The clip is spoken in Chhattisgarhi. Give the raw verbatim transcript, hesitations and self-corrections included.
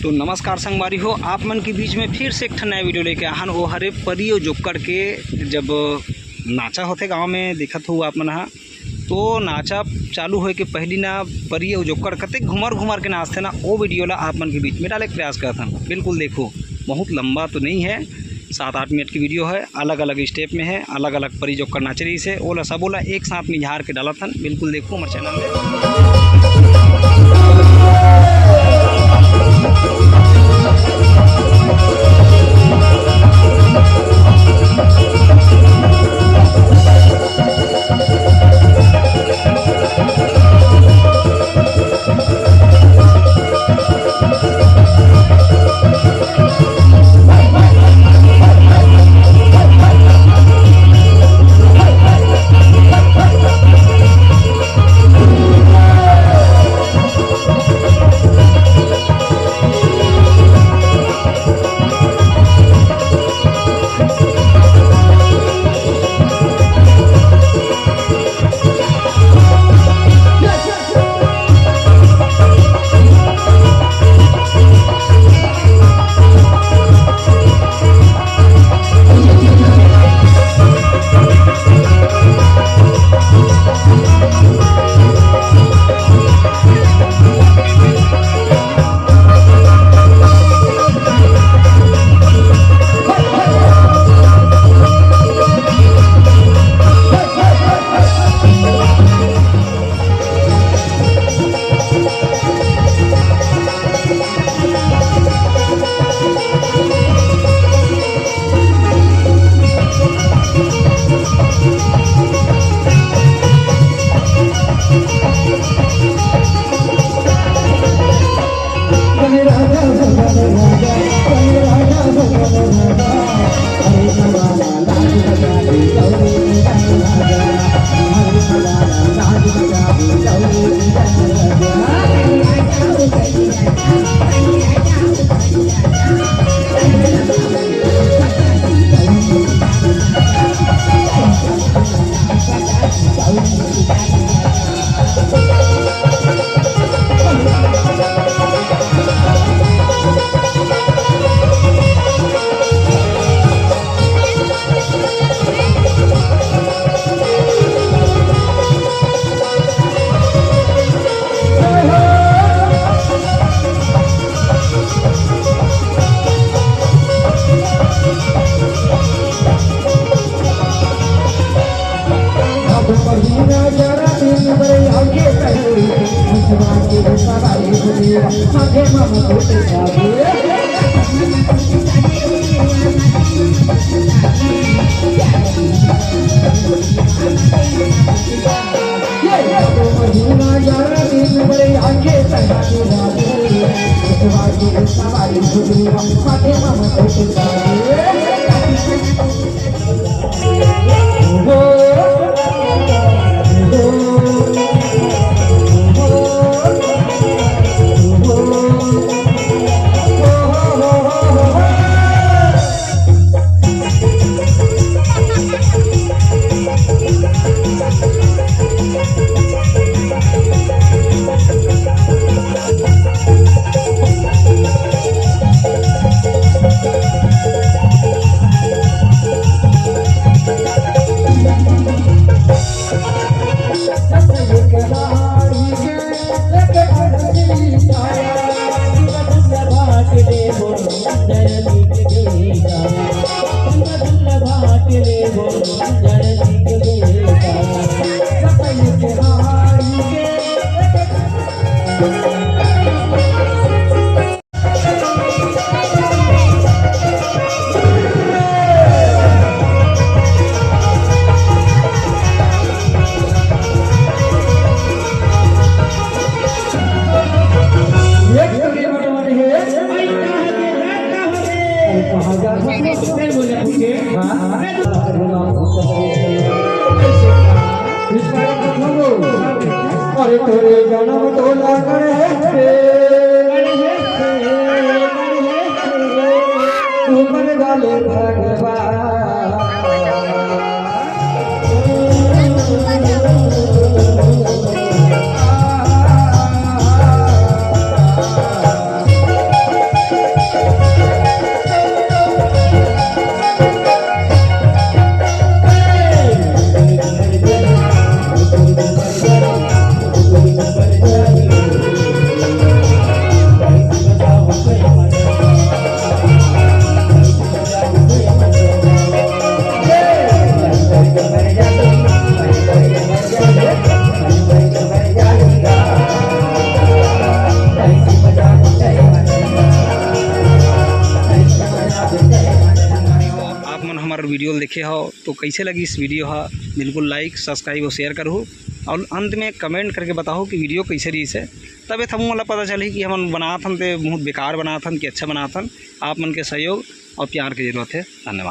तो नमस्कार संगवारी हो, आप मन के बीच में फिर से एक ठन नया वीडियो लेके आहन। वो हरे परी अउ जोक्कड़ के जब नाचा होथे गांव में, देखत हो आप मन हा, तो नाचा चालू होए के पहली ना परी अउ जोक्कड़ कतेक घुमर घुमर के नाचथे ना, वो वीडियो ला आप मन के बीच में डाले के प्रयास करत हन। बिल्कुल देखो, बहुत लंबा तो नहीं है, सात आठ मिनट की वीडियो है, अलग अलग स्टेप में है, अलग अलग परी जोक्कड़ नाचे रहिस हे, ओला सबो ला एक साथ मिझार के डालत हन। बिल्कुल देखो हमर चैनल में। अरे तोरे जन्म तो लागण हे, तू बन वाले भगवान। आप मन हमर वीडियो ल देखे हव तो कइसे लगिस वीडियो ह? बिल्कुल like, subscribe और share करहू और अंत में comment करके बताहू कि वीडियो कइसे रहिस हे। तबे तो हमन ला पता चलही कि हमन बनात हन ते बहुत बेकार बनात हन कि अच्छा बनात हन। आप मन के सहयोग और प्यार के जरूरत हे। धन्यवाद।